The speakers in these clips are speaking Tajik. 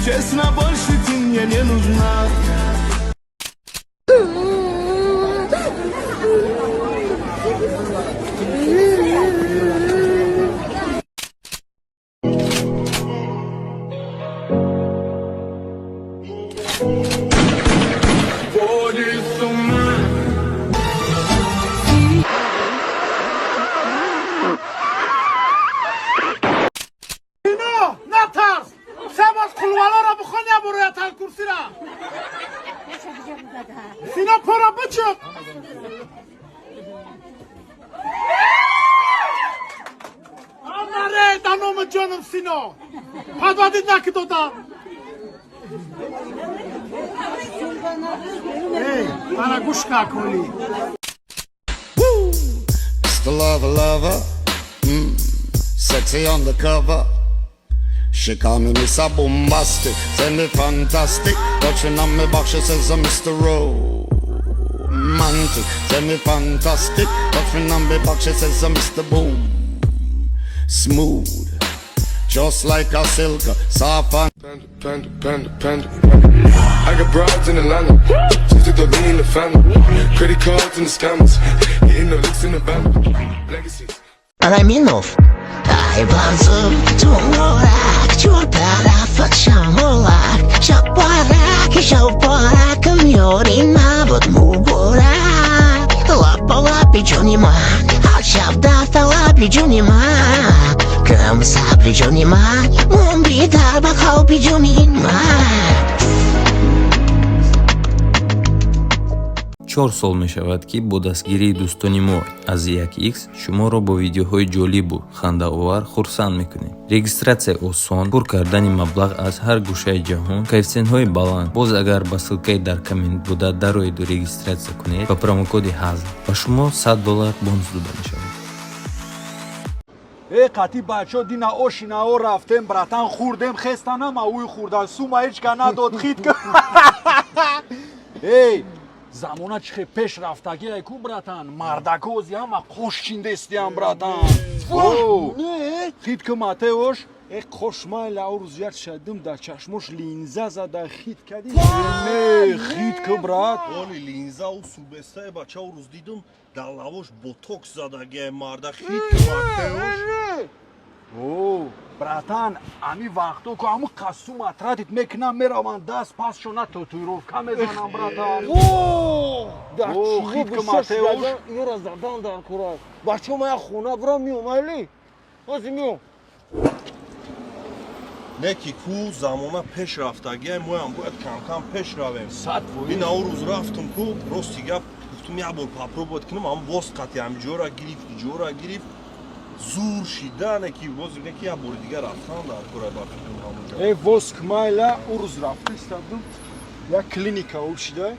Честно, больше ты мне не нужна. Сводит с ума. Ино, натарс! Се боз қулвалоро бихон, я буро ятал курсира. Сино пора бичуқ. Анаре, да номи ҷоном Сино. Подводить накидода. Эй, мана гӯш наколи. It's the lover, lover. Sexy on the cover. She call me Mr. Bombastic, tell me fantastic. Touching on me back, she says I'm Mr. Romantic. Tell me fantastic. Touching on me back, she says I'm Mr. Boom. Smooth, just like a silk, soft and Panda, panda, panda, panda. I got broads in Atlanta. Just took the lean in the family. Credit cards and the scammers. Hitting the licks in the band. Legacies. Раминов. Ай барзу туморак, чор тарафат шамолак, шапарак, шапарак, мёри набуд муборак. Лапа лапи ҷони ман, ҳар шаб дар талаби ҷони ман, кам сабри ҷони ман, мумбидар ба қалби ҷони ман. 4 сол мешавад, ки бо дастгирии дӯстони мо аз 1x шуморо бо видеоҳои ҷолибу хандаовар хурсанд мекунем. Регистратсия осон, пур кардани маблағ аз ҳар гӯшаи ҷаҳон, коэффитсиентҳои баланд. Боз агар ба ссылкаи дар коммент буда дароеду регистратсия кунед, ба промокоди ҳазл ба шумо 100 доллар бонус дода мешавад. Э, қати бачо дина ошинао рафтем, братан, хӯрдем, хестанам ауи хӯрдан сума ҳеч ка надод, хит ка. Эй, замона чихе пеш рафтагӣ ай ку, братан, мардакози ҳама қош чиндестиям, братан. Не. Хит ку, Матеош. Э, қош майла, рӯз як шадим дар чашмош линза зада хит кадӣ. Не, хит ку, брат. Оли линза у субестаи бача, у рӯз дидум, дар лавош ботокс задагиай марда, хит ку, Матеош. О, братан, ами вақто ку ҳаму қасум атратит мекунам, мераванд, даст пасшона татуировка мезанам, братан. О, хит ку, Матеош. Ёра задан дар кура. Бачо, ма як хона бурам, миём, айли ҳозир миём. Не ки ку замона пеш рафтагиай, моям бояд камкам пеш равем. 100%. Ина у рӯз рафтум ку, рости гап, гуфтум як бор попробовать кунам, ам воз қати ҳами ҷора гирифт, ҷора гирифт, зур шида, не ки воз не ки як бори дигар рафтан дар кора ба фикрам ҳамонҷо. Э, воск майла, ӯ рӯз рафта истадум, як клиника ошида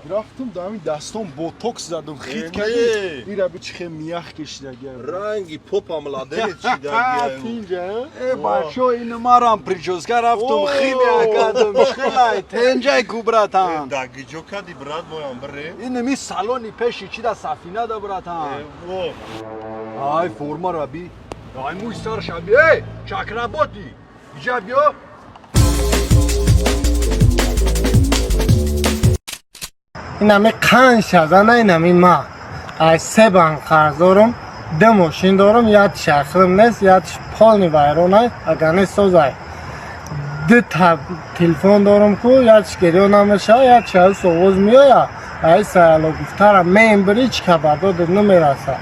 рафтум, дар ҳамин дастон ботокс задум, хит кадӣ, ира бичихе миях кешидагия. Ранги попа младенец шидагиай. Тинҷа. Э, бачо, ин марам прическа рафтум, химия кардум, чихелай тенҷай ку, братан. Дагиҷо кади, брат, моям бире. Ин ми салони пеши чи да сафина да, братан. Во. Ай, формара би, ай, мӯй сар шаби. Эй, Чакработи, иҷа биё. Инами қанд шазана, инами ма ай се банк қарз дорум, ду мошин дорум, якш ахирм нест, якш полный вайронай, агар не созай, ду та телефон дорум ку, якш гирё намешава, якш ай овоз меоя, ай саяло гуфтара мембири чӣ хабардодед намераса.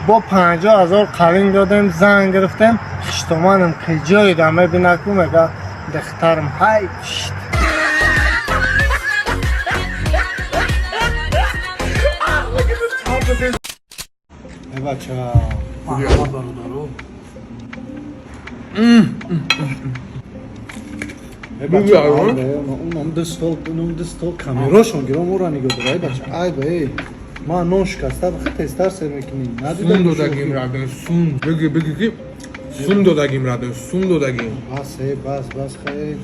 Бо 50 000 қалин додем, зан гирифтем, хиштоманам қиҷоида мебина ку, мега духтарам ҳай шит. Э, бача. Марҳамат, бародаро. Э, бача, унам ду стол, унам ду стол, камерошон гиром, ӯра нигоҳ дор. Ай, бача, ай ба, эй, ман нон шикаста, тезтар сер мекунӣ. Сум додагим, радон, сум бигӣ, бигӣ ки сум додагим, радон, сум додагим. Бас, э, бас, бас, хай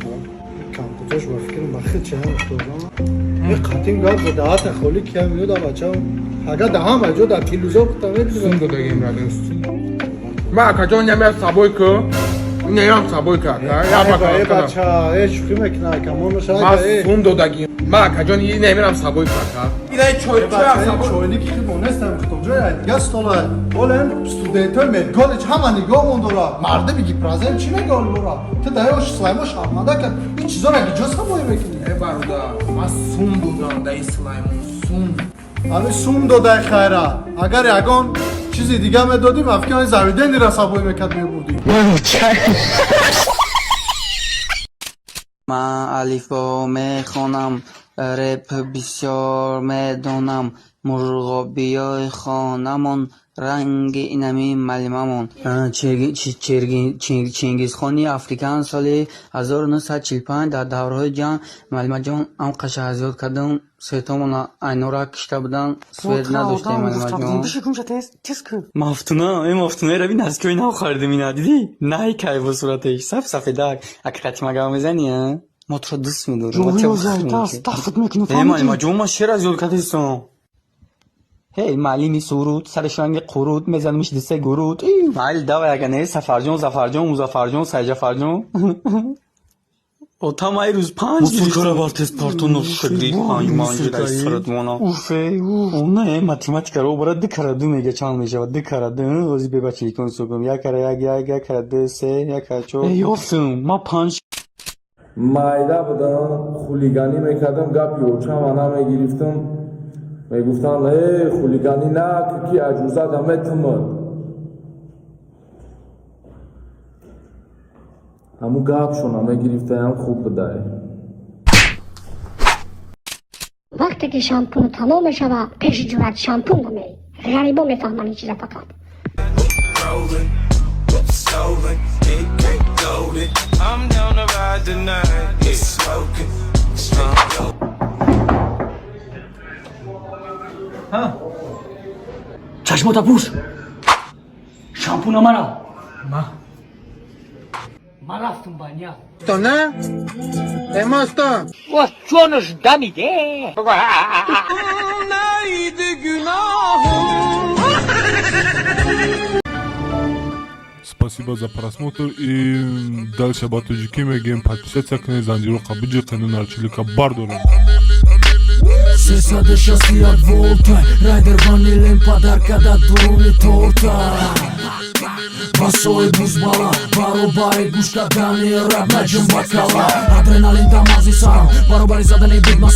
кампутош ба фикрам ба хит чаҳам додам. Э, қатим гап за даҳата холӣ кия меёда, бача, ага да ҳама ҷо дар телевизор хута Сум мебинам. додагим, радон, сум. Ма акаҷон, ямя сабой ку. Инам сабой ка. Я Э, бача, э, шӯхӣ мекунад, ака, моноша, Ма ака, э. сум додагӣ. Ма акаҷон, ина мерам сабой ка. Ина чой Э, бача, ин чойники хидмо нестам, хитонҷоя, дига стола. Олем студентои медколлеҷ ҳама нигоҳмон дора. Мардуми гипразем чӣ мега оли бора? Ту даёш Сулаймон шарманда кард. Ин чизоро гиҷо сабоӣ мекунӣ? Э, бародар, ма сум додам да ин Сулаймон, сум. Ҳамин сум додай хайра. Агар ягон чизи дига медодим, афкани завиденира сабоӣ мекард, мебурдӣ. Ман алифбо мехонам, реп бисёр медонам, мурғобиёи хонамон ранги инами малимамон. Чингизхони Африкан соли 1945 дар давраҳои ҷанг. Малимаҷон, амқаша азёд кардам, светомона айнора кишта буданд, свет надоштем, малимаҷон. Мафтуна, э, мафтуна, раби наскои нав харидем, ина дидӣ? Най кай бо суратеш, саф сафедак. Ака қатимага мезанӣ, а? Мо туро дӯст медорем. Э, малимаҷон, ман шер аз ёд кардистам. Ҳей, маълими суруд, сараш ранги қуруд, мезанамиш дисе гуруд. Майли, давай, ага не, Сафарҷон, Зафарҷон, Музаффарҷон, Сайҷафарҷон. Отам ай рӯз панҷ Мусоркара бар тест партоно шагри панҷ манҷ саратмона. Уфе, Не, математикаро бара ду кара ду мега чанд мешавад? Ду кара ду, ози бебачиликон сукум. Як кара як, як, як кара ду, се, як кара чор. Э, ёфтум, ма панҷ. Майда будам, хулиганӣ мекардам, гапи очама намегирифтам. Мегуфтанд: «Э, хулиганӣ наку, ки аҷузада метумад». Ҳамун гапшона мегирифтаям, хуб будай. Вақте ки шампун тамом мешавад, пеши ҷурат шампун намерӣ. Ғарибо мефаҳманд ин чиза фақат. I'm down to ride tonight. It's smoking. Чашмота пӯш, шампуна мара. Ма рафтум баня. На? Эмостон. Чонаш дамиде. Neydi günahım? Спасибо за просмотр и дальше ба тоҷикӣ мегӯем: подписаться кунед, занҷироқа биҷиқену нарчилика бардоред. 361 волта, райдер ванилем падаркада дуруни торта. Басои бузбала баробари гӯш кардани раб наҷум бакала. Адреналин дамази сарам баробари задани бигма.